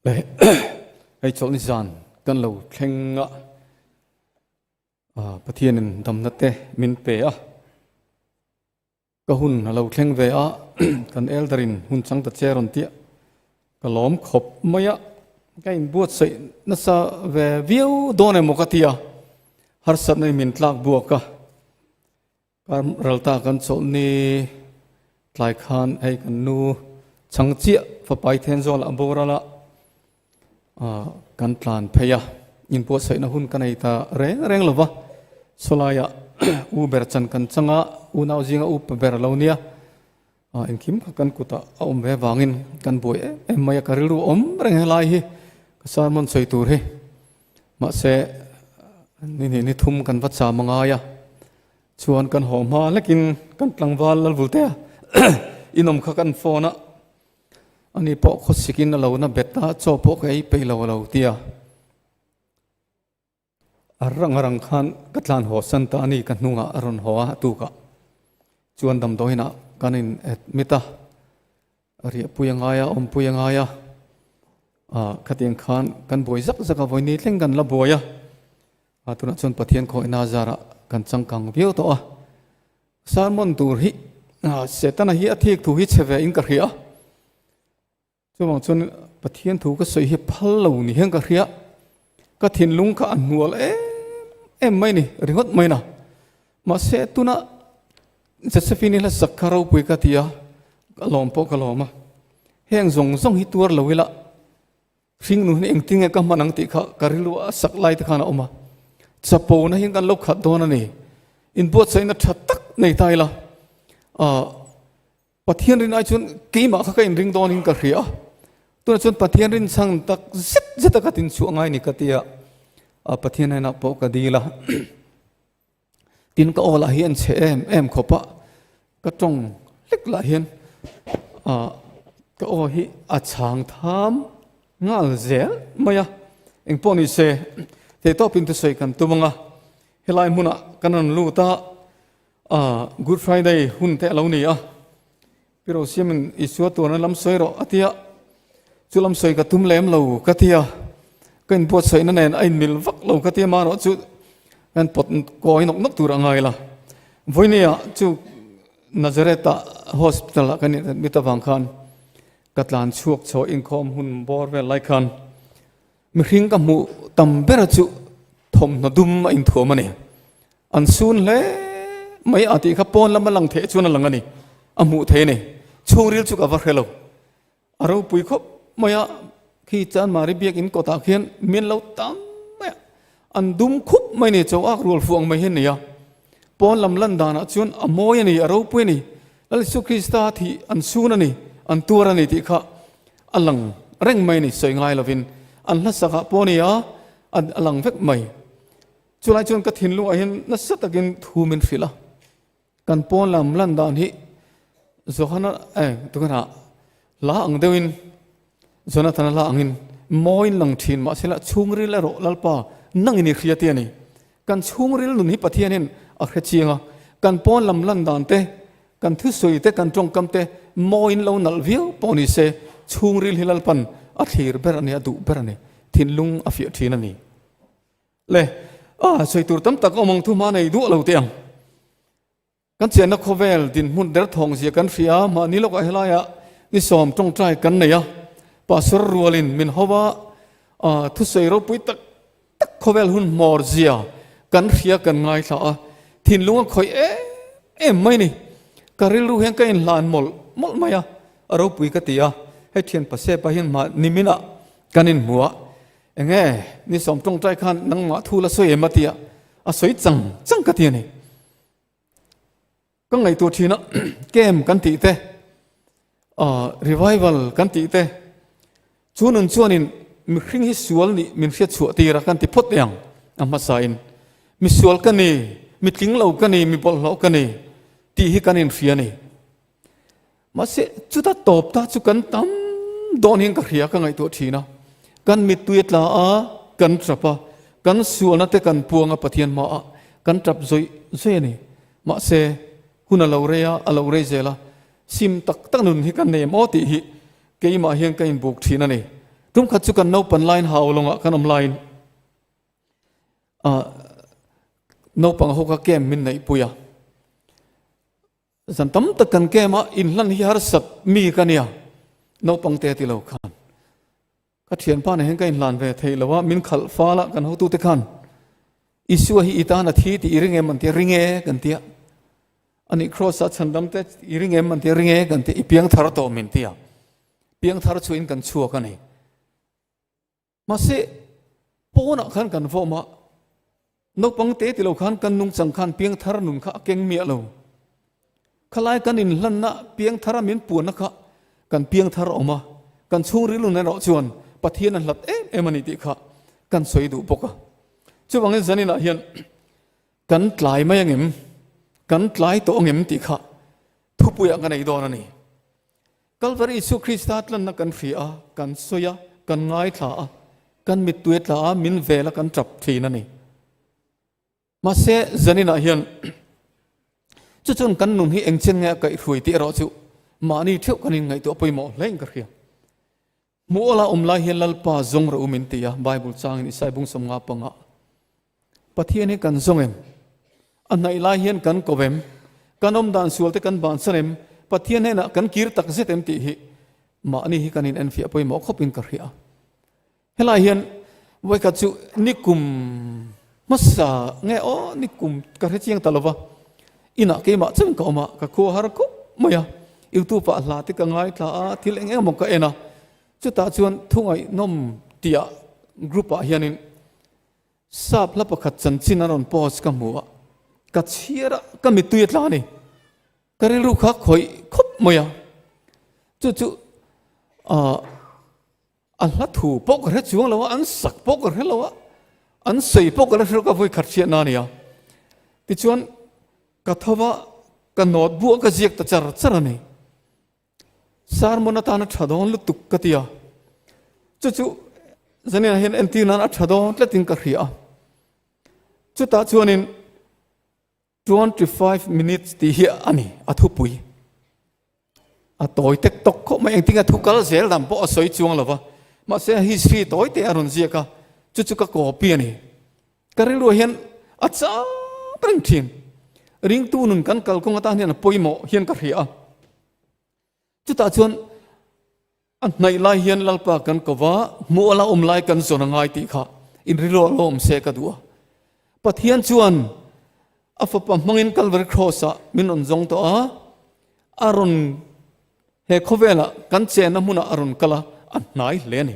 Hei chawlhni zan kan lo thleng a, Pathianin damna te min pe a, ka hun a lo thleng ve a, kan elder-in hun chang ta che rawn tia ka lawm khawp mai a, ka inbuatsaih nasa ve viau dawn emaw ka ti a, harsatna in min tlak buak a. Kar ralta kan chawlhni tlai khan hei kan nu chhang chiah fapai Thenzawl a boral a, kan tlan phei a, inbuatsaihna hun ka nei ta reng reng lo va, sawlaiah u ber chan kan chang a, unau zinga upa ber a lo nia, engkim kha kan kutah a awm ve vangin kan buai em em mai a, ka rilru awm reng helai hi ka sermon sawi tur hi. Mahse, ni hnih ni thum kan va cham a ngai a, chuan kan haw hma hlekin kan tlangval Lalvultea inawm kha kan phone a, ani pawh khawsikin a lo na bet a, chaw pawh ka ei peih lo a lo ti a. A rang a rang khan ka tlan haw san ta a ni, ka hnungah a rawn haw a, a tukah chuan damdawiinah kan in admit a. Riahpui a ngai a, awmpui a ngai a, ah khatiang khan kan buai zak zak a, vawiin ni thleng kan la buai a, ah tunah chuan Pathian khawihna zarah kan changkang viau tawh a, sermon tur hi ah Setana hi a thik thu hi chhe ve in ka hria a, chuvang chuan Pathian thu ka sawi hi phal lo ni hian ka hria, ka thinlung kha a hnual em em mai ni ringawt mai na, mahse tuna Josephine-i hla sak kha ropui ka ti a, ka lawm pawh ka lawm a. Heng zawng zawng hi tuar lo ila, hringnun hi engtin nge ka hman ang tih kha ka rilru a sak lai te khan a awm a. Chapona hian kan lo khat dawn a ni. Inbuatsaihna tha tak nei ta ila, ah, Pathian rin ai chuan keimah kha ka inring dawnin ka hria a. Tunah chuan Pathian rin chhang tak zet zet a ka tinchhuah ngai ni ka ti a, Pathian hnenah pawh ka dil a. Tin ka aw lah hi an chhe em em khawp a, ka tawng hlek lah hian ah ka aw hi a chhang tham nghal zel mai a, engpawh ni se theihtawpin thusawi kan tum ang a, helai hmunah kan rawn lut a, ah Good Friday hun te a lo ni a, Pi Rosiamin Isua tuarna lam sawi rawh a ti a, chu lam sawi ka tum lem lo ka ti a, ka inbuatsaihna nen a inmil vak lo ka ti a, marawh chu kan pawt kawi nawk nawk tur a ngai la. Vawinia chu Nazareth-ah hospital-ah kan inadmit avang khan ka tlan chhuak chho inkhawm hun bawr vel lai khan mihring ka hmuh tam bera chu thawmhnaw dum a inthuam a ni. An sun hle mai a tih kha pawn lama lang theih chuan a lang a ni, a hmuh theih a ni. Chhungril chu ka va hre lo. A ropui khawp mai a, khi Chanmari biakinn kawtah khian min lo tam mai a, an dum khup mai a ni, chaw ak rual fuh ang mai hi a ni a. Pawn lam lan danah chuan a mawi a ni, a ropui a ni. Lal Isu Krista thih an sun a ni, an tuar a ni tih kha a lang reng mai a ni, sawi ngai lovin. An hlasakah pawh a ni a, a lang vek mai. Chulai chuan ka thinlungah hian nasa takin thu min hrilh a, kan pawn lam lan dan hi Johana eh tunah hla ang deuhin Jonathana hla angin mawiin lang thin mahse la chhungril erawh Lalpa nangin i hria tih a ni. Kan chhungril nun hi Pathianin a hre chiang a, kan pawn lam lan dan te, kan thusawi te, kan tawngkam te mawiin lo nalh viau pawh ni se chhungril hi Lalpan a thlir ber a ni, a duh ber a ni, thinlung a fiah thin a ni. Le, a sawi tur tam tak awm ang thu hma nei duah lo teh ang. Kan chianna khawvel dinhmun derthawng zia kan hria a, mahni lawkah helaiah ni sawm tawngtai kan nei a, Pastor rualin min ho va, a thusawi ropui tak tak khawvel hun hmawr zia kan hria kan ngaithla a, thinlung a khawih em em mai ni. Ka rilru hian ka inhlan mawlh mawlh mai a, a ropui ka ti a, hei thian Pasepa hian niminah kan inhmu a, Enge ni sawm tawngtai khan nangmah thu la sawi em a tia a sawi chang chang ka ti a ni. Ka ngaihtuah thin a camp kan tih te revival kan tih te chu nun chuanin mihring hi sual nih min hriat chhuah tir a kan ti phawt ang a hmasa in mi sual ka ni mi tling lo ka ni mi bawlhhlawh ka ni tih hi kan inhria a ni. Mahse, chuta tawp ta chu kan tam dawn hian ka hria ka ngaihtuah thin a. Kan mittui a tla a, kan tap a, kan sualna te kan puang a Pathian hmaah kan tap zawih zawih a ni. Mahse, hun a lo rei a, a lo rei zel a, sim tak tak nun hi kan nei em aw tih hi keimah hian ka inbuk thin a ni. Tum khat chu kan naupan laiin hau lawngah kan awm laiin naupang ho kha camp min neihpui a. Zan tam tak kan camp a, inhlan hi harsat mi ka nia, naupang te ti lo khan. Ka thianpa nen hian ka inhlan ve theih lo a, min khalh fal a kan hotute khan Isua hi i tan a thi tih i ring em an tia, ring e kan tia. Ani Kraws ah chhandam te i ring em an tia, ring e kan tia, i piang thar tawh min tia. Piang thar chuin kan chhuak a ni. Mahse pawnah khan kan vawm a, naupang te ti lo khan kan nungchang khan piang thar nun kha a keng miah lo. Khalai kan inhlanna piang thara min puanna kha kan piang thar awm a, kan chhungril nun erawh chuan Pathian a hlat em em a ni tih kha kan sawi duh bawk a. Chuvangin zaninah hian kan tlai mai angem, kan tlai tawh angem tih kha thupuiah ka nei dawn a ni. Kalvari Isu Krista tlanna kan hria a, kan sawi a, kan ngaithla a, kan mittui a tla a, min vel a kan tap thin a ni. Mahse zaninah hian chu chuan kan nun hi engchen nge a kaihhruai tih erawh chu mahni theuh kan inngaihtuah pawimawh hlein ka hria. Hmuh awla awm lai hian Lalpa zawng rawh u min ti a, Bible changin Isai bung 15 pangah. Pathian hi kan zawng em? A hnaih lai hian kan ko em? Kan awm dan sual te kan bansan em? Pathian hnenah kan kir tak zet em tih hi mahni hi kan inenfiah pawimawh khawpin ka hria. Helai hian vawikhat chu nikum hmasa nge aw nikum ka hre chiang ta lova inah keimah chuan ka awm a ka khua har khawp mai a youtube ah hla te ka ngaithla a thil eng eng emaw ka en a chutah chuan thungaihnawm tih group ah hianin sap hla pakhat chanchin an rawn post ka hmu a ka chhiar a ka mittui a tla a ni. Ka rilru kha khawih khawp mai a chu chu ah A hla thu pawh ka hre chuang lo a, an sak pawh ka hre lo a, an sawi pawh ka la hre lo ka vawi khat hriatna a ni a. Tichuan ka tho va, ka nawt buah ka ziak ta char char a ni. Sermon atana tha dawn lutuk ka ti a, chu chu zaninah hian entir nan a tha dawn tlatin ka hria a. Chutah chuanin 25 minutes tih hi a ni, a thupui. A tawi tek tawk khawp mai, engtin a thu kal zel dan pawh a sawi chuang lo va. Mahse history tawi te a rawn ziak a, chu chu ka copy a ni. Ka rilruah hian a cham reng thin. Ringtu nun kan kalkawng atan hian a pawimawh hian ka hria a. Chutah chuan a hnaih lai hian Lalpa kan ko va, hmuh a la awm lai kan zawn a ngai tih kha inrilruah lo awm se ka duh a. Pathian chuan a fapa hmangin Calvary Cross-ah min rawn zawng tawh a, a rawn he khawvelah kan chenna hmunah a rawn kal a, a hnai hle a ni.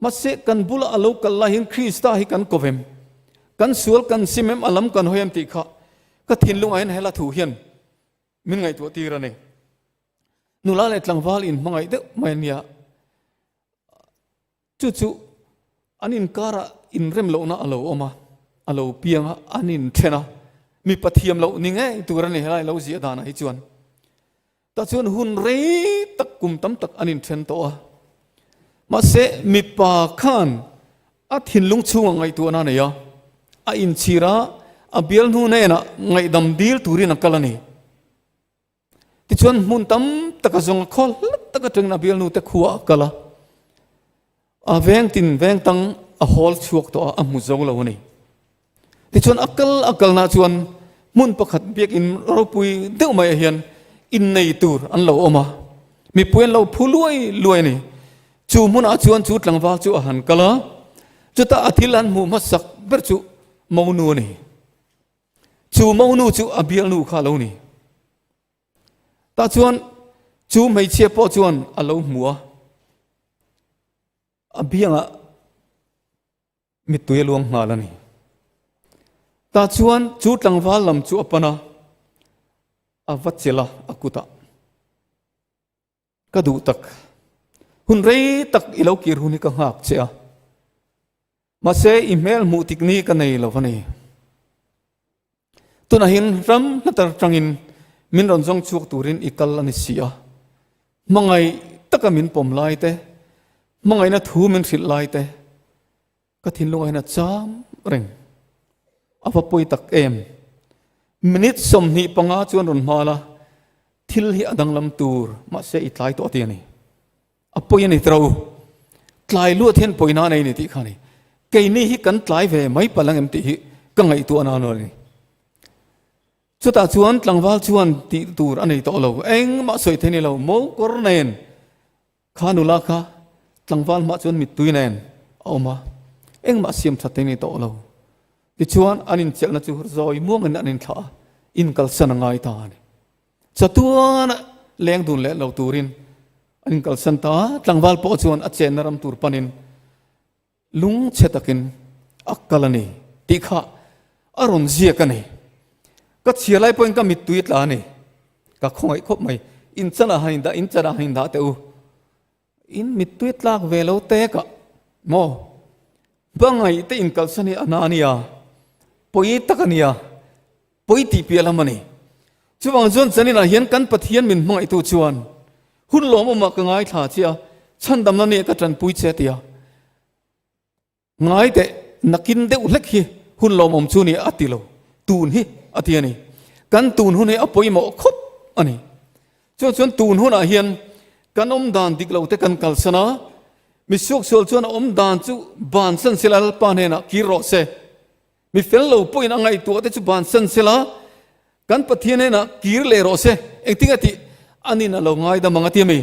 Mahse kan bula a lo kal lai hian Krista hi kan ko em? Kan sual kan sim em? A lam kan hawi em tih kha ka thinlungah hian hela thu hian Min ngaihtuah tir a ni. Nula leh tlangval in hmangaih deuh mai a nia. Chu chu an inkarah inrem lohna a lo awm a, a lo piang a, an inthen a. Mipa thiam loh ni ngei tur a ni helai lo ziah danah hi chuan. Tah chuan hun rei tak kum tam tak an inthen tawh a. Mahse mipa khan a thinlung chhungah ngaihtuahna a nei a, a inchhir a, a bial hnu hnenah ngaihdam dil turin a kal a ni. Tichuan hmun tam tak a zawng a, khaw hlat tak atangin a bial hnute khuaah a kal a, a veng tin veng tang a hawl chhuak tawh a, a hmu zo lo a ni. Tichuan a kal a kalna chuan hmun pakhat biakin ropui deuh maiah hian innei tur an lo awm a, mipui an lo phu luai luai a ni. Chu hmunah chuan chu tlangval chu a han kal a, chutah a thil an hmuh hmasak ber chu monu a ni. Chu monu chu a bialnu kha a lo ni. Tah chuan chu hmeichhia pawh chuan a lo hmu a, a biangah Mittui a luang nghal a ni. Tah chuan chu tlangval lam chu a pan a, a va chelh a, a kutah. Ka duh tak, hun rei tak i lo kir hun hi ka nghak che a, mahse i hmel hmuh tik ni ka nei lo a ni. Tunah hian ram hnatar tangin min rawn zawng chhuak turin i kal a ni si a, hmangaih taka min pawm lai te, hmangaihna thu min hrilh lai te, Ka thinlungah hian a cham reng. A va pawi tak em? Minute 25 chuan rawn hmal a, thil hi a danglam tur, mahse i tlai tawh ti a ni. A pawi a ni tro. Tlai luat hian pawina a nei ni tih kha a ni. Keini hi kan tlai ve mai palh ang em tih hi ka ngaihtuah nan a ni. Chutah chuan tlangval chuan tih tur a nei tawh lo, engmah sawi thei ni lo, mo kawr nen kha nula kha tlangval hmah chuan mittui nen a awm a, engmah siam that thei ni tawh lo. Tichuan an inchelhna chu zawi muangin an inthlah a, inkalsan a ngai ta a ni. Chatuana leng dun leh lo turin an inkalsan ta a, tlangval pawh chuan a chenna ram tur panin lungchhe takin a kal a ni tih kha a rawn ziak a ni. Ka chhiar lai pawhin ka mittui a tla a ni. Ka khawngaih khawp mai. In chanah han indah, in chanah han indah teh u. In mittui tlak ve lo tek ah maw? Hmangaih te inkalsan hi a na a nia, pawi tak a nia, pawi tih piah lam a ni. Chuvang chuan chaninah hian kan Pathian min hmangaihtu chuan hun lawmawmah ka ngaithla che a, chhandamna nia ka tanpui che tia. Ngai teh, nakin deuh hlek hi hun lawmawm chu ni a ti lo, tun hi a ti a ni. Kan tun hun hi a pawimawh khawp a ni. Chuan chuan tun hunah hian kan awm dan dik lo te kan kalsan a, mi suaksual chuan a awm dan chu bansan sela Lalpa hnenah kir rawh se. Mi fel lo pawhin a ngaihtuah te chu bansan sela kan Pathian hnenah kir leh rawh se. Engtin a tih? Anin a lo ngaidam ang a ti a mi?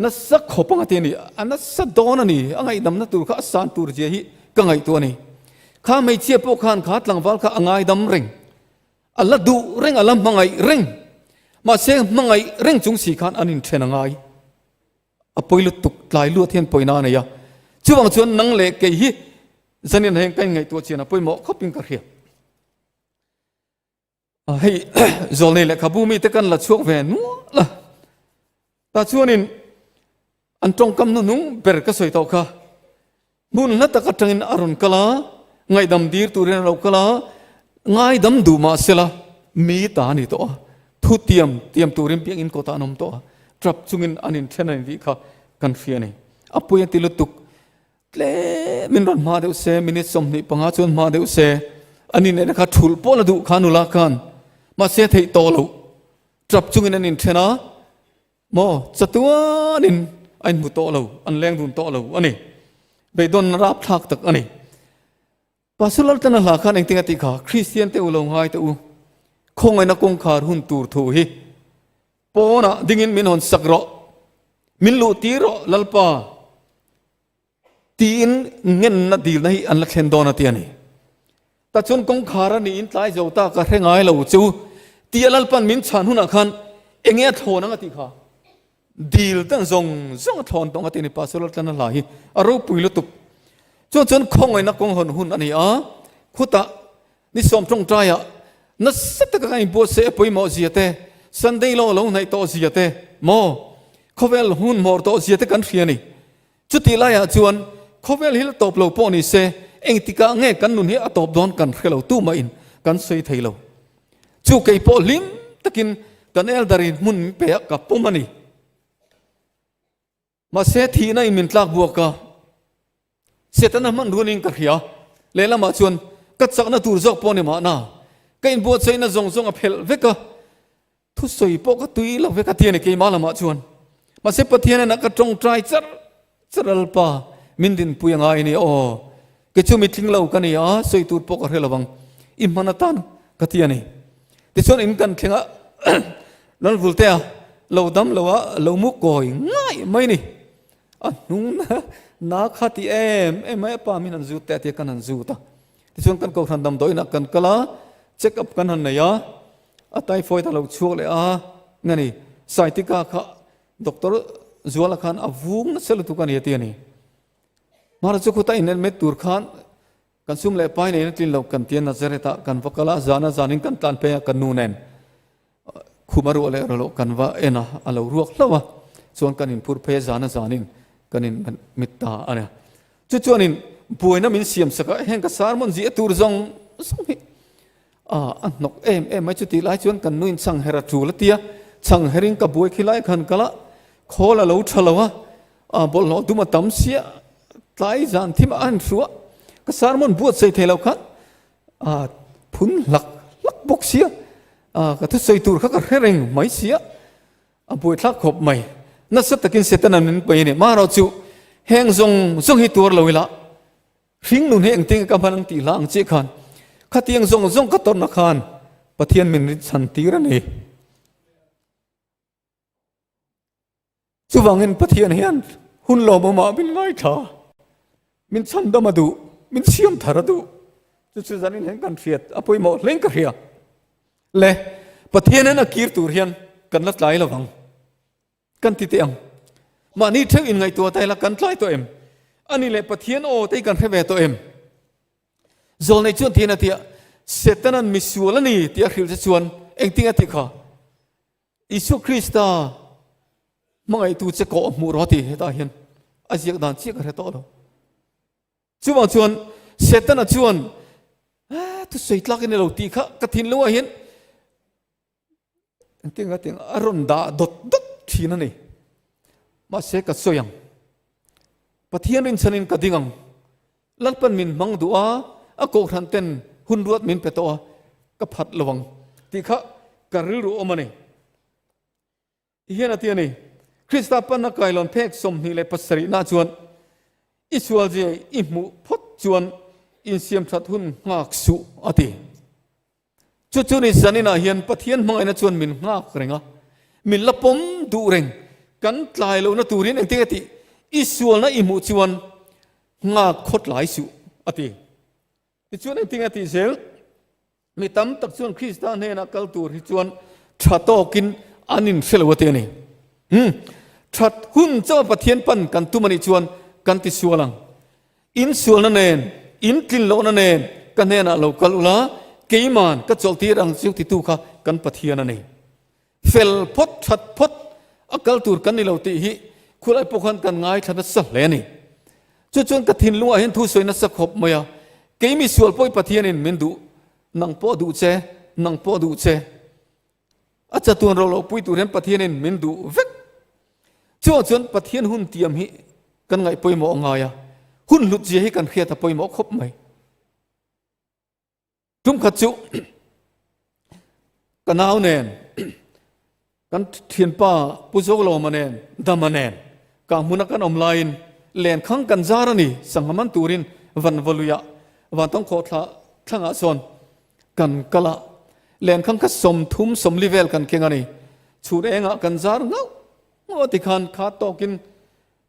Nasa khawp anga ti a ni, a nasa dawn a ni, a ngaihdamna tur kha a san tur zia hi ka ngaihtuah a ni. Kha hmeichhia pawh khan kha tlangval kha a ngaidam reng, a la duh reng, a la hmangaih reng. Mahse hmangaih reng chung si khan an inthen a ngai. A pawi lutuk, tlai luat hian pawina a nei a. Chuvang chuan nang leh kei hi zanin heng ka inngaihtuah chian a pawimawh khawpin ka hria. Hei zawlnei lehkhabu mite kan la chhuak ve nual a, tah chuanin an tawngkam hnuhnung ber ka sawi tawh kha, hmun hla tak atangin a rawn kal a, ngaihdam dir turin a lo kal a, ngaidam duh mah sela mi ta a ni tawh a, thu tiam tiam turin biakinn kawtah an awm tawh a, tap chungin an inthen a ni tih kha kan hria a ni. A pui a ti lutuk. Tlem in rawn hma deuh se, minute 25 chuan hma deuh se, an inneihna kha thulh pawh la duh kha nula khan, mahse theih tawh loh, tap chungin an inthen a, maw chatuanin a inhmu tawh lo, an leng dun tawh lo a ni. Beidawn rapthlak tak a ni. Pastor Laltana hla khan engtin a tih kha, Kristian te u lo ngai teh u, khawngaihna kawngkhar hun tur thu hi pawnah dingin min hawn sak rawh, min luh tir rawh Lalpa tiin ngenna dilna hi an la thlen dawn a ti a ni. Tah chuan kawngkhar a niin tlai zo ta ka hre ngai lo chu tia Lalpan min chhan hunah khan enge a thlawn ang a tih kha. Dil te zawng zawng a thlawn tawng a ti a ni Pastor Laltlana hla hi a ropui lutuk. Chuan chuan khawngaihna kawng hawn hun a ni a, khutah ni sawm tawngtaiah nasa taka kan inbuatsaih a pawimawh zia te, Sunday law lo hnaih tawh zia te, maw khawvel hun hmawr tawh zia te kan hria a ni. Chutih laiah chuan khawvel hi la tawp lo pawh ni se, engtikah nge kan nun hi a tawp dawn kan hre lo, tumahin kan sawi thei lo. Chu kei pawh hlim takin kan elder in hmun min pe a, ka pawm a ni. Mahse thihna in min tlak buak a, Setana hman runin ka hria. Lehlamah chuan ka chakna tur zawk pawh ni mahna, ka inbuatsaihna zawng zawng a phelh vek a, Thusawi pawh ka tui lo ve ka ti a ni keimah lamah chuan. Mahse Pathian ena ka tawngtai char char Lalpa min dinpui a ngai a ni aw. Kei chu mitling lo ka ni a, sawi tur pawh ka hre lo ang. I hman atan ka ti a ni. Tichuan in kan thleng a Lalvultea lo dam lo a lo mu kawi ngai mai ni. A hnung na kha ti em em mai a pa min han zut teh a tia kan han zut a. Tichuan kan kohhran damdawiinah kan kal a, check up kan han nei a. A typhoid a lo chhuak leh a, nge ni, sciatica kha doctor Zuala khan a vung nasa lutuk a ni a ti a ni. Mara chu khuta in admit tur khan kan sum leh pai neiin a tlin lo kan tia Nazareth ah kan va kal a, zana zanin kan tlan phei a kan nu nen khum a ruah leh rawh loh kan va en a, a lo ruak hlauh a, chuan kan inphur phei a zana zanin kan in admit ta a ni. Chu chuanin buaina min siam sak a, heng ka sermon ziah tur zawng zawng hi A hnawk em em mai chutih lai chuan kan nuin chhang her a tul a tia, chhang herin ka buai khi lai khan kal a, khawl a lo tha lo a, a bawlhhlawh dum a tam sia, tlai zan thim a han hru a, ka sermon buatsaih thei lo khan a phun hlak hlak bawk sia, ka thusawi tur kha ka hre reng mai sia, a buaithlak khawp mai. Nasa takin Setana min paih a ni. Marawh chu. Heng zawng zawng hi tuar lo ila, hring nun hi engtin ka hman ang tih hla ang chiah khan khatiang zawng zawng ka tawrhna khan Pathian min rinchhan tir a ni. Chuvangin Pathian hian hun lawmawmah min ngaithla, min chhandam a duh, min siam thar a duh. Chu chu zanin hian kan hriat a pawimawh hleng ka hria. Le Pathian hian a kir tur hian kan la tlai lovang. Kan ti teh ang. Mahni theuh in ngaihtuah ta ila kan tlai tawh em? Ani leh Pathian aw te hi kan hre ve tawh em? Zawlnei chuan thian a ti a, Setanan misual a ni tih a hrilh che chuan engtin a ti kha? Isua Krista hmangaihtu che kawh hmuh rawh a ti hetah hian a ziak dan chiah ka hre tawh lo. Chuvang chuan Setana chuan thusawi tlak in ni lo tih kha ka thinlungah hian Engtin ka tih a rawn dah dawt dawt thin a ni. Mahse ka sawi ang. Pathian rinchhanin ka ding ang. Lalpan min hmang duh a, a kohhran ten hun ruat min pe tawh a, ka phat lo ang tih kha ka rilru awm a ni. Tihian a ti a ni, Krista panna kailawn phek 27 nah chuan i sualzia i hmuh phawt chuan insiamthat hun nghak suh a ti. Chu chu ni zaninah hian Pathian hmangaihna chuan min nghak reng a, min la pawm duh reng. Kan tlai lohna turin engtin nge tih i sualna i hmuh chuan nghak khawt lai suh a ti. Tichuan engtin nge tih zel? Mi tam tak chuan Krista hnenah kal tur hi chuan tha tawkin an inhre lo a ti a ni. Hmm. That hun chauh Pathian pan kan tum a nih chuan kan ti sual ang. In sualna nen, in tlin lohna nen ka hnenah lo kal ula, keiman ka chawlhtir ang chu titu kha kan Pathian a ni. Fel phawt, that phawt a kal tur kan ni lo tih hi khulai pawh khan kan ngaithla nasa hle a ni. Chu chuan ka thinlungah hian thu sawi nasa khawp mai a, kei mi sual pawh i Pathianin min duh, nang pawh duh che, nang pawh duh che. A chatuan ro lo pui tur hian Pathianin min duh vek. Chuvang chuan Pathian hun tiam hi kan ngaih pawimawh a ngai a, hun hlut zia hi kan hriat a pawimawh khawp mai. Tum khat chu ka nau nen kan thianpa Pu Zoglawma nen Dama nen kang hmuna kan awm laiin len khang kan zar a ni sangha man turin Vanvaluiah Vantawng khawhthla thlangah sawn kan kal a len khang kha 30 40 vel kan keng a ni chhun engah kan zar ngauh ngauh a tikhan kha tawkin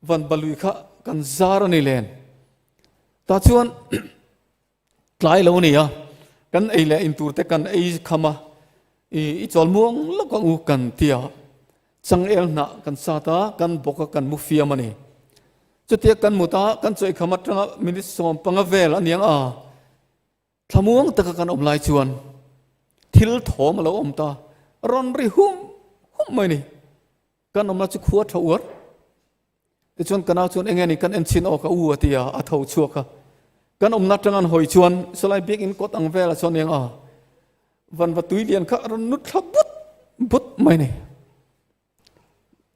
Vanvalui kha kan zar a ni len tah chuan Tlai lo a ni a, kan ei leh in tur te kan ei kham a, i i chawl muang lawk ang u kan ti a, changel hnah kan sat a, kan bawk a, kan mu fiam a ni. Chutia kan mut a, kan chawi kham atanga minute 15 vel a niang a, thlamuang taka kan awm lai chuan thil thawm a lo awm ta, rawn ri hum hum mai a ni. Kan awmna chu khua tha uar. Tichuan ka nau chuan enge ni kan en chhin aw ka u a ti a, a tho chhuak a. Kan awmna atang an hawi chuan sawlai biakinn kawt ang velah chuan eng a vanva tui lian kha a rawn nut thla but but mai ni.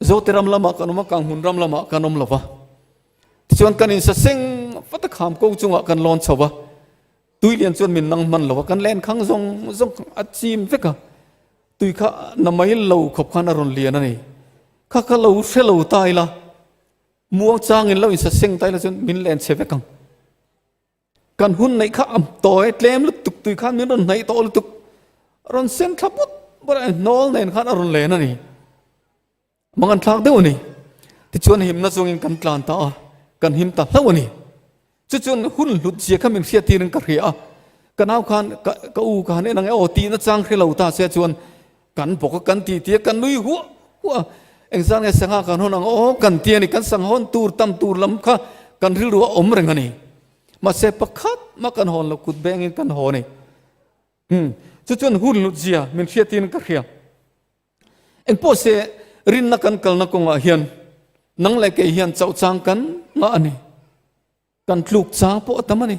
Zote ram lamah kan awm a, Kanghmun ram lamah kan awm lo va. Tichuan kan insa seng vat a kham ko chungah kan lawn chho va. Tui lian chuan min nang hman lo va, kan len khang zawng zawng a chim vek a. Tui kha na mai lo khawp khan a rawn lian a ni. Kha kha lo hre lo ta ila, muang changin lo insa seng ta ila chuan min len chhe vek ang. Kan hun neih kha a tawi tlem lutuk, tui khan min rawn hnaih tawh lutuk, a rawn sen thla put put a, hnawl nen khan a rawn len a ni. Mang an thlak deuh a ni. Tichuan himna chungin kan tlan ta a, kan him ta hlauh a ni. Chu chuan hun hlut zia kha min hriat tirin ka hria a, ka nau khan ka ka u ka han en ang e aw tihna chang hre lo ta se chuan kan bawk a, kan ti ti a, kan nui huah huah a. Engzan nge sangha kan hawn ang aw kan ti a ni, kan sangha hawn tur tam tur lam kha kan rilru a awm reng a ni. Mahse pakhat mah kan hawn lo, kut bengin kan haw a ni. Chu chuan hun hlut zia min hriat tirin ka hria. Engpawh se rinna kan kalna kawngah hian nang leh kei hian chauh chang kan ngah a ni. Kan tluk chang pawh a tam a ni.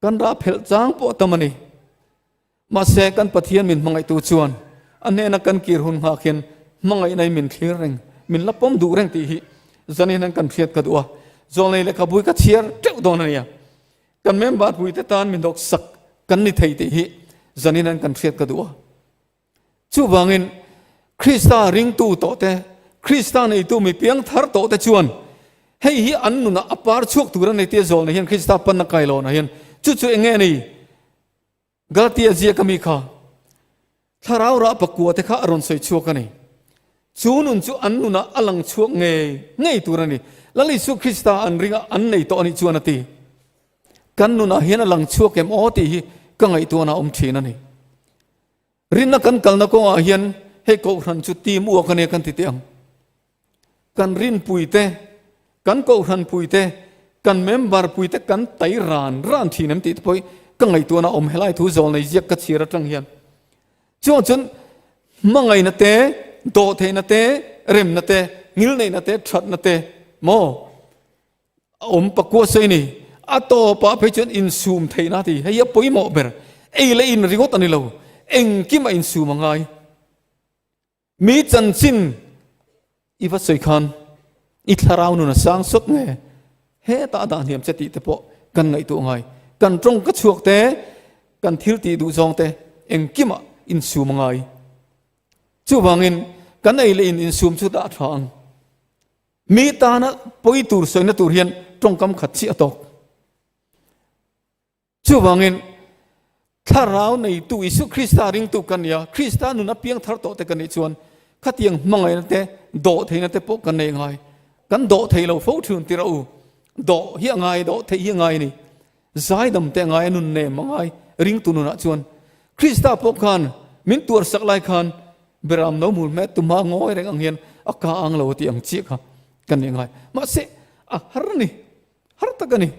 Kan rah phelh chang pawh a tam a ni. Mahse kan Pathian min hmangaihtu chuan a hnena kan kir hun nghak hian hmangaihna in min thlir reng, min la pawm duh reng tih hi zanin hian kan hriat ka duh a. Zawlnei lehkhabui ka chhiar teuh dawn a nia. Kan member puite tan min dawksak kan ni thei tih hi zanin hian kan hriat ka duh a. Chuvangin, Krista ringtu tawhte, Krista neitu mi piang thar tawhte chuan. Hei hi an nunah a par chhuak tur a ni tia zawlna hian Krista panna kai lohna hian chu chu eng nge ni? Galatia ziaka mi kha thlarau rah pakua te kha a rawn sawi chhuak a ni. Chu nun chu an nunah a lang chhuak ngei ngei tur a ni. Lal Isua Krista an ringa an nei tawh a nih chuan a ti. Kan nunah hian a lang chhuak em aw tih hi ka ngaihtuahna a awm thin a ni. Rinna kan kalna kawngah hian hei kohhran chu team uak a nia kan ti teh ang. Kan rinpui te, kan kohhranpui te, kan member pui te kan tai ran ran thin em tih te pawh hi ka ngaihtuahna a awm helai thu zawl nei ziak ka chhiar atang hian. Chuang chuan hmangaihna te, dawhtheihna te, remna te, ngilneihna te, thatna te maw a awm pakua sawi ni. A tawpah phei chuan insum theihna a ti. Hei hi a pawimawh ber. Ei leh in ringawt a ni lo. Engkim a insum a ngai. Mi chanchin i va sawi khan i thlarau nun a sang sawt nge? Hetah a dah hniam che tih te pawh kan ngaihtuah ngai. Kan tawng ka chhuak te, kan thil tih duh zawng te engkimah insum a ngai. Chuvangin kan ei leh in insum chu dah tha ang. Mi tana pawi tur sawina tur hian tawngkam khat chiah a tawk. Chuvangin, Thlarau neitu Isu Krista ringtu kan nia, Krista nun a piang thar tawh te kan nih chuan khatiang hmangaihna te, dawh theihna te pawh kan nei ngai. Kan dawh thei lo fo thun tirah u. Dawh hi a ngai, dawh theih hi a ngai a ni. Zaidam te a ngai, a nun nem a ngai ringtu nunah chuan. Krista pawh khan min tuarsak lai khan Beram no hmul hmet tumah ngawi reng ang hian a ka ang lo a tih ang chiah kha kan nih ngai. Mahse, a har a ni, har tak a ni.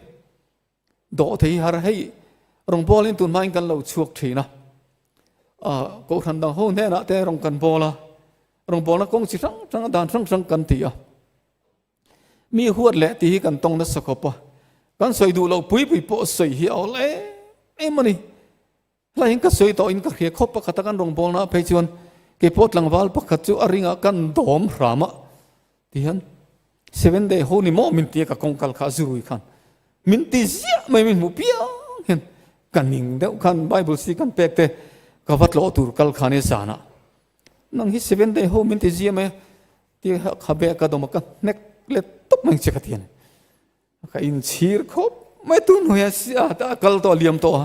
Dawh thei har hei rawngbawlin tun hmain kan lo chhuak thin a, kohhran dang ho hnenah te rawng kan bawl a, rawngbawlna kawng chi hrang hrang a dan hrang hrang kan ti a. Mi huat leh tih hi kan tawng nasa khawp a, kan sawi duh loh pui pui pawh sawi hi a awl em em a ni. Hlaiin ka sawi tawhin ka hria khawp pakhat a kan rawngbawlna ah phei chuan keipawh tlangval pakhat chu a ringah kan dawm hram a tihian seven day ho ni maw min tia ka kawng kal kha a zurui khan min ti ziah mai min hmuh piang hian ka ning deuh khan bible si kan pek te ka va tlawh tur kal khan i zanah nang hi seven day ho min ti ziah mai ti khabe ka dawm a ka hnek let tawp mai che ka ti a ni. Ka inchhir khawp mai tun hnuai a kal tawh a liam tawh a,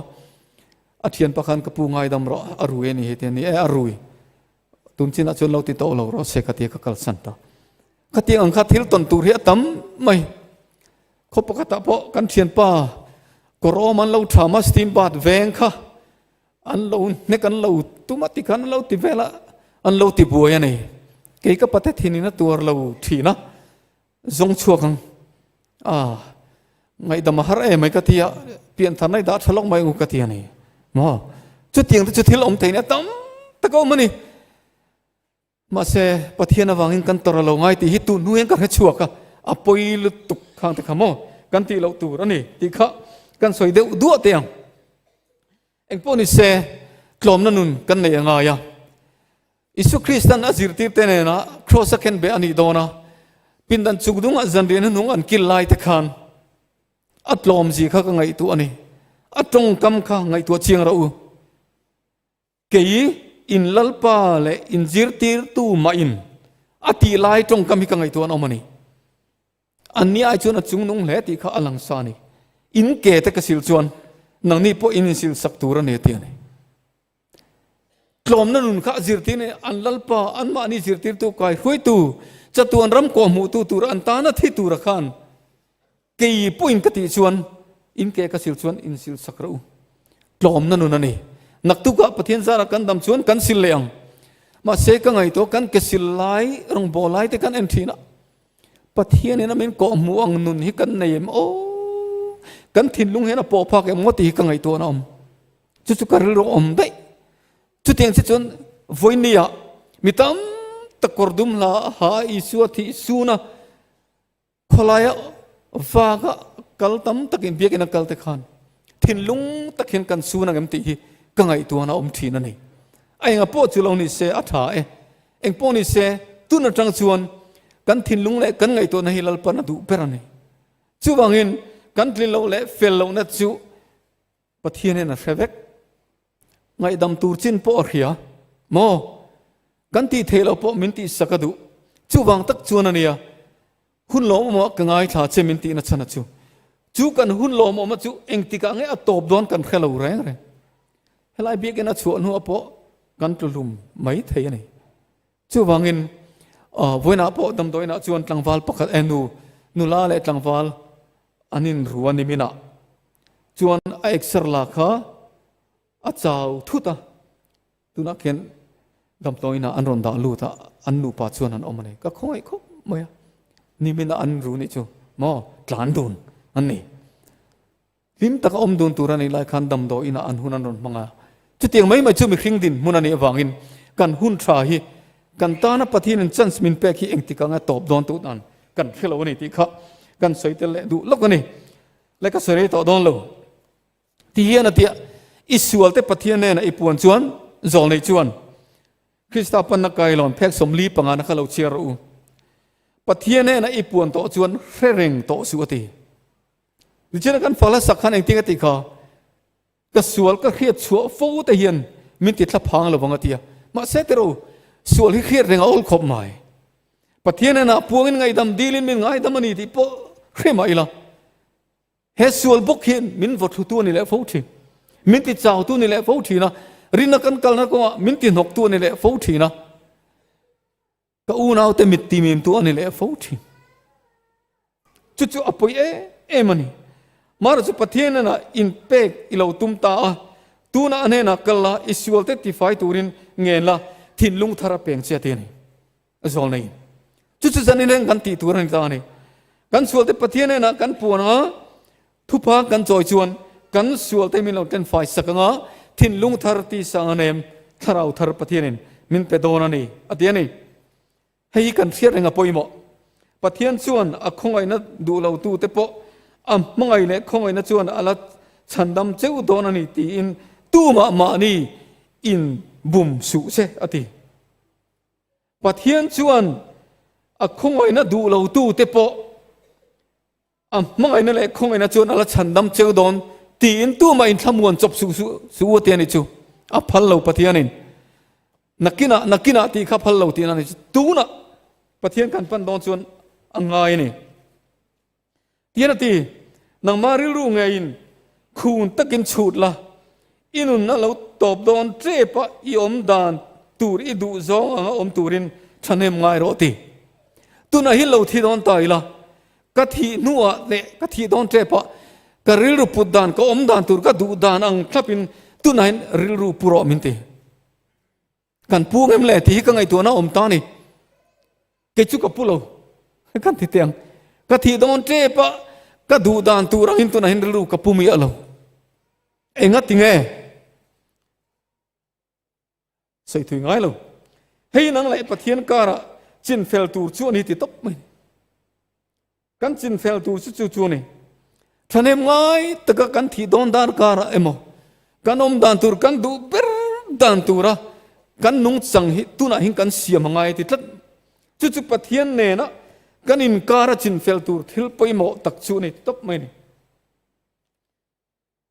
a thian pakhan ka pu ngaidam rawh a rui a ni heti a ni e a rui tun chinah chuan lo ti tawh lo rawh se ka tia ka kalsan ta. Khatiang ang kha thil tawn tur hi a tam mai. Khaw pakhatah pawh kan thianpa kawr awm an lo tham a steam bath veng kha an lo hnek an lo tum a tikhan an lo ti vel a an lo ti buai a ni. Kei ka pate thinin a tuar lo thin a. Zawng chhuak ang a, ngaihdam a har em mai ka ti a, pianthar na i dah tha lawk mai u ka ti a ni. Maw? Chutiang te chu thil awm thei nia tam tak a awm a ni. Mahse, Pathian avangin kan tawrh a lo ngai tih hi tun hnu hian ka hre chhuak a, a pawi lutuk khang te kha maw kan tih loh tur a ni tih kha kan sawi deuh duah teh ang. Engpawh ni se, tlawmna nun kan nei a ngai a. Isu Kristan a zirtirte nena Kraws a khenbeh a nih dawn a, pindan chuk dungah zanriah hnuhnung an kil lai te khan a tlawmzi kha ka ngaihtuah a ni. A tawngkam kha ngaihtuah chiang rawh u. Kei in Lalpa leh in zirtirtu mah in a tih lai tawngkam hi ka ngaihtuah an awm a ni. Anni ai chuan a chungnung hle tih kha a lang sa a ni. In ke te ka sil chuan nangni pawh in insil sak tur a ni a ti a ni. Tlawmna nun kha a zirtir nei an Lalpa, anmahni zirtirtu kai hruaitu, chatuan ram kawh hmuhtu tur an tana thi tura khan kei pawhin ka tih chuan in ke ka sil chuan in sil sak rawh u. Tlawmna nun a ni. Naktukah Pathian zarah kan dam chuan kan sil leh ang. Mahse ka ngaihtuah kan ke sil lai, rawngbâwl lai te kan en thin a. Pathianin a min kawh hmuh ang nun hi kan nei em aw? Kan thinlung hian a pawh phak em aw tih hi ka ngaihtuahna a awm. Chu chu ka rilru awm daih. Chutiang che chuan vawinia mi tam tak kawr dum hla ha Isua thih suna khawlaia vaka kal tam takin biakina kal te khan thinlung tak hian kan sun ang em tih hi ka ngaihtuahna awm thin a ni. A enga pawh chu lo ni se a tha e. Eng pawh ni se tun atang chuan kan thinlung leh kan ngaihtuahna hi Lalpan a duh ber a ni. Chuvangin kan tlin loh leh fel lohna chu Pathian hian a hre vek. Ngaihdam tur chin pawh a hria. Maw? Kan tih theih loh pawh min tihsak a duh. Chuvang tak chuan a nia. Hun lawmawmah ka ngaithla che min tihna chhan a chu. Chu kan hun lawmawma chu engtikah nge a tawp dawn kan hre lo reng reng. Helai biakinn a chhuah hnuah pawh kan tlu hlum mai thei a ni. Chuvangin vawiinah pawh damdawiinah chuan tlangval pakhat eh nu nula leh tlangval an inru a niminah chuan a exer la kha a chau thut a. Tunah khian damdawiinah an rawn dah lut a, an nupa chuan an awm a ni. Ka khawngaih khawp mai a, niminah an inru nih chu maw tlan dun an ni. Hlim taka awm dun tur a nih lai khan damdawiinah an hun an rawn hmang a. Chutiang mai mai chu mihring dinhmun a nih avangin kan hun tha hi kan tana Pathianin chance min pek hi engtik anga tawp dawn tut an kan hre lo a ni tih kha kan sawi tel leh duh lawk a ni. Le ka sawi rei tawh dawn lo. Ti hian a tia, I sualte Pathian hnenah i puan chuan zawlnei chuan Krista panna kailawn phek 45 na kha lo chhiar rawh u. Pathian hnenah i puan tawh chuan hre reng tawh suh a ti. Nichina kan fal a sak khan engtin a tih kha? Ka sual ka hriat chhuah fo te hian min ti thla phang lovang a ti a. Mahse tiro, sual hi hriat reng a awl khawp mai. Pathian hnenah puangin ngaihdam dilin min ngaidam a ni tih pawh hre mah ila. He sual bawk hian min vaw thlutu a ni leh fo thin. Min ti chautu a ni leh fo thin a, rinna kan kalna kawngah min ti hnawktu a ni leh fo thin a, ka unaute mit timimtu a ni leh fo thin. Chu chu a pawi em em a ni. Mara chu Pathian hnenah inpek i lo tum ta a, tunah a hnenah kal la, i sualte tifai turin ngen la, thinlung thar a peng che a ti a ni. Zawl nei. Chu chu zanin reng kan tih tur a ni ta a ni. Kan sualte Pathian hnenah kan puan anga thupha kan chawi chuan kan sualte min lo tlenfai sak anga thinlung thar tisa anga nem thlarau thar Pathianin min pe dawn a ni a ti a ni. Hei hi kan hriat reng a pawimawh. Pathian chuan a khawngaihna duh lo tute pawh a hmangaih leh khawngaihna chuan a la chhandam cheu dawn a ni tiin tumah mahni in bum suh se a ti. Pathian chuan a khawngaihna duh lotute pawh a hmangaihna leh khawngaihna chuan a la chhandam cheu dawn tiin tumah inthlamuan chawp suh suh suh u a ti a nih chu. A phal lo Pathianin. Nakinah nakinah tih kha phal lo tihna a nih chu. Tunah Pathian kan pan dawn chuan a ngai a ni. Tian a ti, Nangmah rilru ngeiin khun takin chhut la, i nunna lo tawp dawn tep a i awm dan tur i duh zawng anga awm turin thahnem ngai rawh ti. Tunah hi lo thi dawn ta ila, ka thih hnuah leh ka thih dawn tep a ka rilru put dan, ka awm dan tur ka duh dan ang thlapin tunah hian rilru pu rawh min ti. Kan pu ngem le tih hi ka ngaihtuahna awm ta ni. Kei chu ka pu lo. Kan ti teh ang. Ka thih dawn tep a, ka duh dan tur angin tunah hian rilru ka pu miah lo. Enga ti nge? Sawi thui ngai lo. Hei nang leh Pathian karah chin fel tur chu a ni ti tawp mai. Kan chinfel tur chu chu chu a ni. Thahnem ngai taka kan thih dawn dan karah emaw, kan awm dan tur kan duh ber dan tura kan nungchang hi tunah hian kan siam a ngai ti tlat. Chu chu Pathian nena kan inkara chinfel tur thil pawimawh tak chu a ni tawp mai a ni.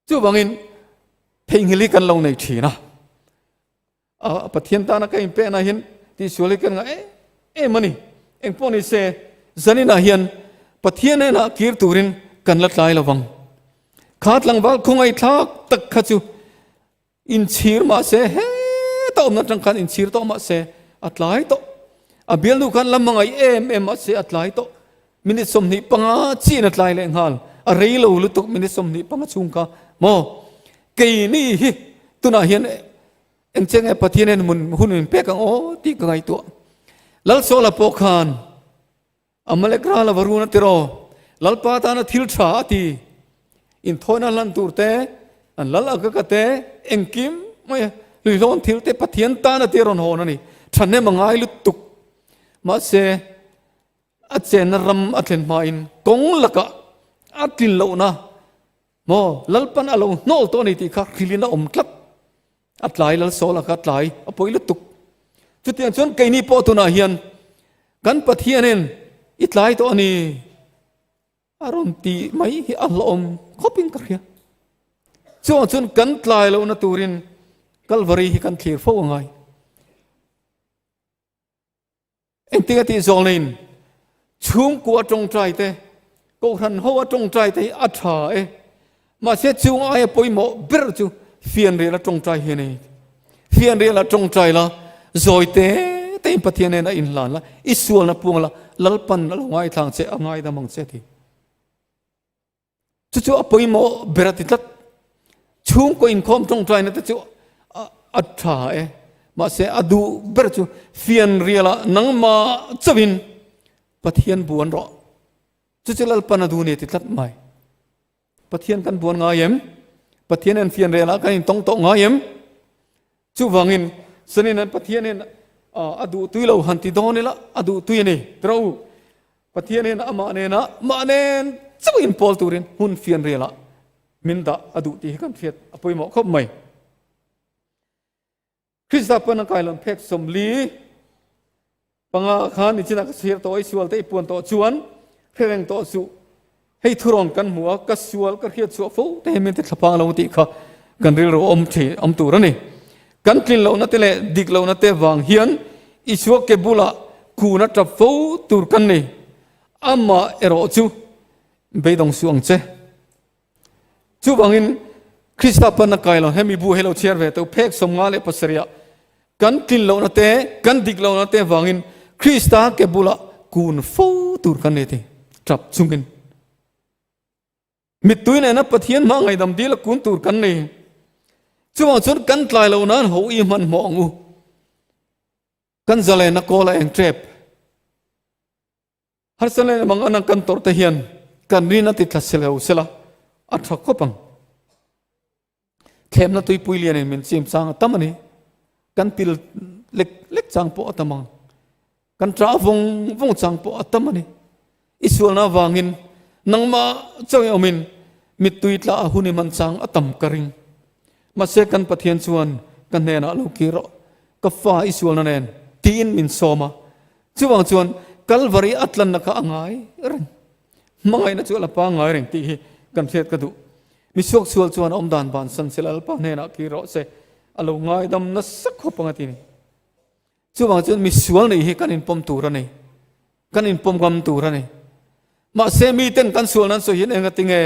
Chuvangin theihnghilh hi kan lo nei thin a, a Pathian tana ka inpehna hian tihsual hi kan ngah em em a ni. Engpawh ni se zaninah hian Pathian hnenah kir turin kan la tlai lovang. Kha tlangval khawngaihthlak tak kha chu Inchhir mahse heta awmna atang khan inchhir tawh mahse a tlai tawh. A bialnu khan la hmangaih em em mahse a tlai tawh. Minute 25 chiin a tlai leh nghal. A rei lo lutuk minute 25 chhung kha maw. Keini hi tunah hian engche nge Pathian hian mun hun min pek ang aw tih ka ngaihtuah. Lalsawla pawh khan Amalek ral a va run a ti raw? Lalpa tana thil tha a ti. Inthawina hlan tur te, an lal Agaga te, engkim mai a, hluihlawn thil te Pathian tana ti a rawn hawn a ni. Thahnem a ngai lutuk. Mahse, a chenna ram a thlen hmain kawng lakah a tlin lohna maw Lalpan a lo hnawl tawh a ni tih kha hrilhin a awm tlat. A tlai lal sawl a kha tlai a pawi lutuk. Chutiang chuan keini pawh tunah hian kan Pathianin i tlai tawh a ni a rawn ti mai hi a hlawhawm khawpin ka hria. Chuvang chuan kan tlai lohna turin Kalvari hi kan thlir fo a ngai. Engtin a tih zawng neiin? Chhungkua tawngtai te, Kohhran ho a tawngtai te hi a tha e. Mahse chung aia pawimawh ber chu fianrial a tawngtai hi a ni. Fianrial a tawngtai la, zawi te tein Pathian nen a inhlan la, i sualna puang la, Lalpan a lo ngaithlang che, a ngaidam ang che ti. Chu chu a pawimawh ber a ti tlat. Chhungkaw inkhawm tawngtaina te chu a tha e. Mahse a duh ber chu fianrial ah nangmah chauhin Pathian buan rawh. Chu chu Lalpan a duh ni a ti tlat mai. Pathian kan buan ngai em? Pathian en fianrial ah kan intawng tawh ngai em? Chuvangin Sanin an Pathianin a duh tui lo han ti dawn ila a duh tui a ni. Tiro u, Pathianin amah nena mah nen chauh inpawl turin hun fianrialah min dah a duh tih hi kan hriat a pawimawh khawp mai. Krista pawn a kailawn phek 40 Panga khan nichinah ka chhir tawh i sual te i puan tawh chuan hre reng tawh suh. Hei thurawn kan hmu a, ka sual ka hriat chhuah fo te hi min ti thlapang lo tih kha kan rilru awm thei awm tur a ni. Kan tlin lohna te leh dik lohna te vang hian Isua ke bulah kun a tap fo tur kan ni. Amah erawh chu beidawng suh ang che. Chuvangin Krista pan a kai lo, hemi bu hei lo chhiar ve teuh phek 57 ah kan tlin lohna te, kan dik lohna te vangin Krista ke bulah kun fo tur kan ni ti tap chungin mittui nena Pathian hma ngaihdam dil a kun tur kan ni. Chuvang chuan kan tlai loh nan ho i hmanhmawh ang u. Kan zalen a kawl a eng tep. Harsa leh mang an kan tawrh te hian kan rin a ti thla silo sela a tha khawp ang. Thlemna tuipui lian in min chim chang a tam a ni. Kan pil lek lek chang pawh a tam ang. Kan tra vawng vawng chang pawh a tam a ni. I sualna avangin nangmah chauh awmin mittui tla a hun i man chang a tam ka ring. Mahse kan Pathian chuan ka hnenah lo kir rawh, ka fa i sualna nen tiin min sawm a. Chuvang chuan Kalvari a tlanna kha a ngai reng. Hmangaihna chu a la pangngai reng tih hi kan hriat ka duh. Mi suaksual chuan a awmdan bansan se Lalpa hnenah kir rawh se, a lo ngaidam nasa khawp ang a ti ni. Chuvang chuan mi sual nih hi kan inpawm tur a ni. Kan inpawm ngam tur a ni. Mahse miten kan sual nan sawi hian enga tinge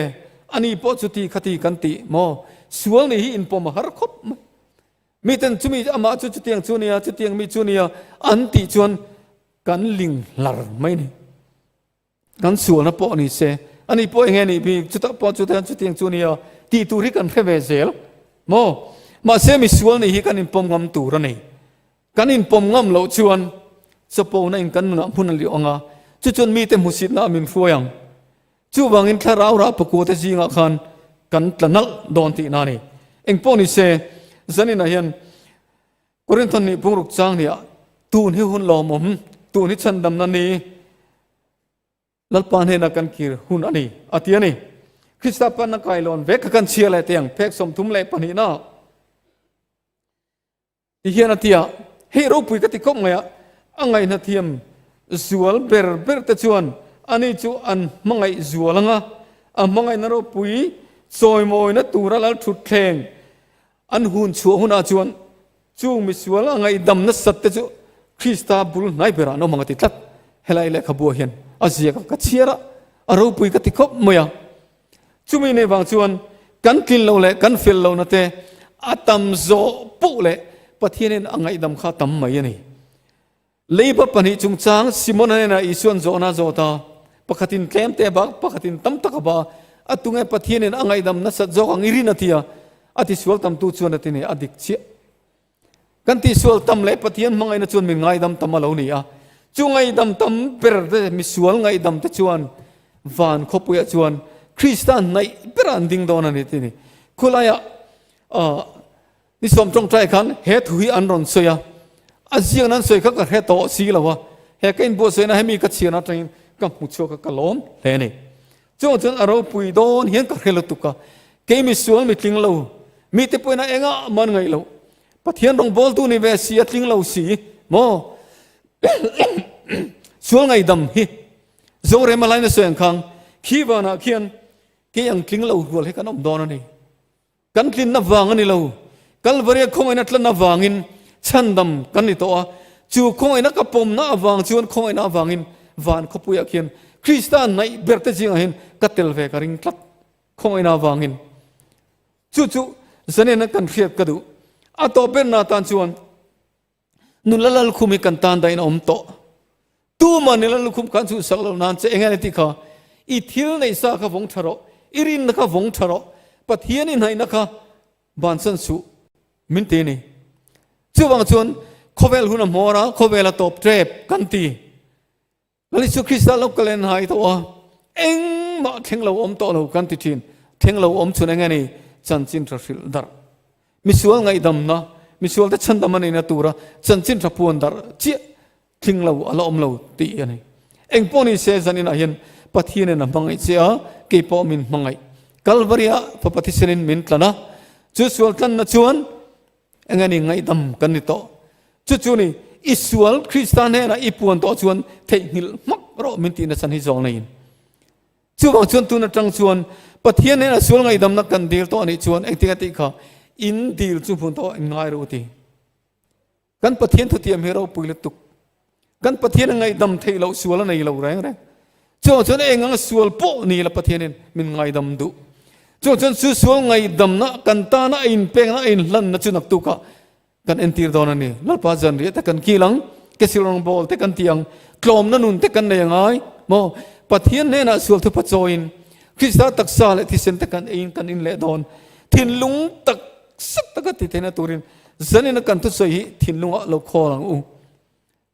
ani pawh chuti khati kan tih maw? Sual nih hi inpawm a har khawp mai. Miten chumi amah chu chutiang chu nia, chutiang mi chu nia an tih chuan kan ling hlar mai ni. Kan sualna pawh ni se, ani pawh enge nih bik, chutah pawh chutiang chutiang chu nia tih tur hi kan hre ve zel maw? Mahse mi sual nih hi kan inpawm ngam tur a ni. Kan inpawm ngam loh chuan chapona in kan nunah hmun a liuh ang a, chu chuan mite hmusitna a min hruai ang. Chuvangin thlarau rah pakua te zingah khan kan tla nalh dawn tihna a ni. Engpawh ni se, zaninah hian Korinthon nih pungruk chang nia tun hi hun lawmawm, tun hi chhandamna ni, Lalpa hnena kan kir hun a ni, a ti a ni. Krista panna kailawn vek kha kan chhia leh teh ang, phek 32 na. Ti hian a ti a, Hei ropui ka ti khawp mai a, a ngaihna thiam zual ber ber te chuan ani chu an hmangaih zual ang a, a hmangaihna ropui chawimawina tura lal thutthleng an hun chhuah hunah chuan chung misual a ngaihdam nasat te chu Krista bul hnai berah an awm ang a ti tlat. Helai lehkhabuah hian a ziak a, ka chhiar a, a ropui ka ti khawp mai a. Chumi nei vang chuan kan tlin lo leh kan fel lohna te a tam zawh poh leh Pathianin a ngaihdam kha a tam mai a ni. Leiba pahnih chungchang Simona hnenah Isua'n zawhna a zawt a, pakhatin tlem te a bak, pakhatin tam tak a ba, a tunge Pathianin a ngaihdam nasat zawk ang i rin a ti a, a tisual tamtu chuan a ti nei, a dik chiah. Kan tihsual tam leh Pathian hmangaihna chuan min ngaidam tam a lo ni a. Chu ngaihdam tam ber te, misual ngaihdam te chuan van khawpuiah chuan Krista hnaih berah an ding dawn a ni ti ni. Khulaiah ni sawm tawngtai khan he thu hi an rawn sawi a, a ziakna an sawi kha ka hre tawh si lo a, he ka inbuatsaihna hemi ka chhiarna atangin ka hmu chhuak a, ka lawm hle a ni. Chuvang chuan a ropui dawn hian ka hre lutuk a, kei misual mi tling lo, mite pawhin a engah man ngaih loh, Pathian rawngbawltu ni ve si a tling lo si maw? Sual ngaihdam hi Zorema laina sawi ang khang khi vanah khian kei ang tling lo rual hi kan awm dawn a ni. Kan tlinna vang a ni lo. Kalvaria khawngaihna tlanna vangin chhandam kan ni tawh a, chu khawngaihna ka pawmna avang chuan khawngaihna avangin. Van khawpuiah khian Krista naih ber te zingah hian ka tel ve ka ring tlat khawngaihna avangin. Chu chu zanena kan hriat ka duh. A tawp berna atan chuan Nula lalkhum hi kan tan dahin a awm tawh. Tuma nula lalkhum khan chu sak lo nan che eng nge tih kha i thil neih sa kha vawng tha rawh, i rinna kha vawng tha rawh, Pathian i hnaihna kha bansan suh min ti a ni. Chuvang chuan khawvel hun a hmawr a, khawvel a tawp tep kan ti. Lal Isu Krista lo kal en hai tawh a, engmah thleng lo awm tawh lo kan ti thin. Thleng lo awm chhun eng nge ni? Chanchin tha hrilh darh. Misual ngaihdamna, misualte chhandam a neihna tura chanchin tha puan darh chiah thleng lo a la awm lo tih a ni. Eng pawh ni se zaninah hian Pathianin a hmangaih che a, kei pawh min hmangaih. Kalvaria Fapa thisenin min tlan a, chu sual tlanna chuan Eng ani ngaihdam kan ni tawh. Chu chu ni, i sual Krista hnenah i puan tawh chuan theihnghilh hmak rawh min tihna chan hi zawng neiin. Chuvang chuan tun atang chuan Pathian hnenah sual ngaihdamna kan dil tawh anih chuan engtin a tih kha in dil chu hmun tawh in ngai rawh u ti. Kan Pathian thutiam hi ropui lutuk. Kan Pathian a ngaihdam theih loh sual a nei lo reng reng. Chuvang chuan eng anga sual pawh ni la Pathianin min ngaidam duh. Chuvang chuan chu sual ngaidamna kan tana a inpekna a inhlanna chu naktukah kan entir dawn a ni. Lalpa zanriah te kan kil ang, kesil rawngbawl te kan ti ang, tlawmna nun te kan nei angai maw? Pathian hnenah sual thupa chawiin Krista taksa leh thisen te kan eiin kan inleh dawn. Thinlung tak sak taka ti theihna turin zanina kan thusawi hi thinlungah lo khawl ang u.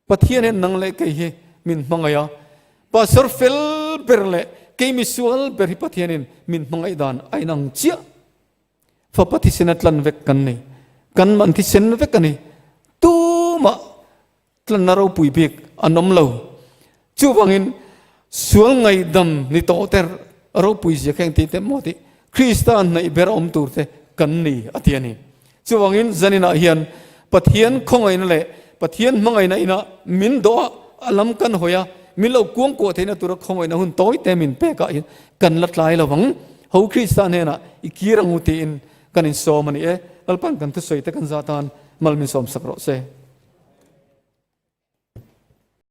Pathian hian nang leh kei hi min hmangaih a, Pastor fel ber leh kei misual ber hi Pathianin min hmangaih dan a inang chiah. Fapa thisen a tlan vek kan ni. Kan man thisen vek a ni. Tumah tlanna ropui bik an awm lo. Chuvangin sual ngaihdam ni tawh te ropui zia kha engtin teh maw tih Krista hnaih ber awm tur te kan ni a ti a ni. Chuvangin zaninah hian Pathian khawngaihna leh Pathian hmangaihna inah min dawh a, a lam kan hawi a, min lo kuangkuah theihna tura khawngaihna hun tawi te min pekah hian kan la tlai lo vang. Ho Krista hnenah i kir ang u tiin kan insawm a ni e. Lalpan kan thusawi te kan zah tan mal min sawmsak rawh se.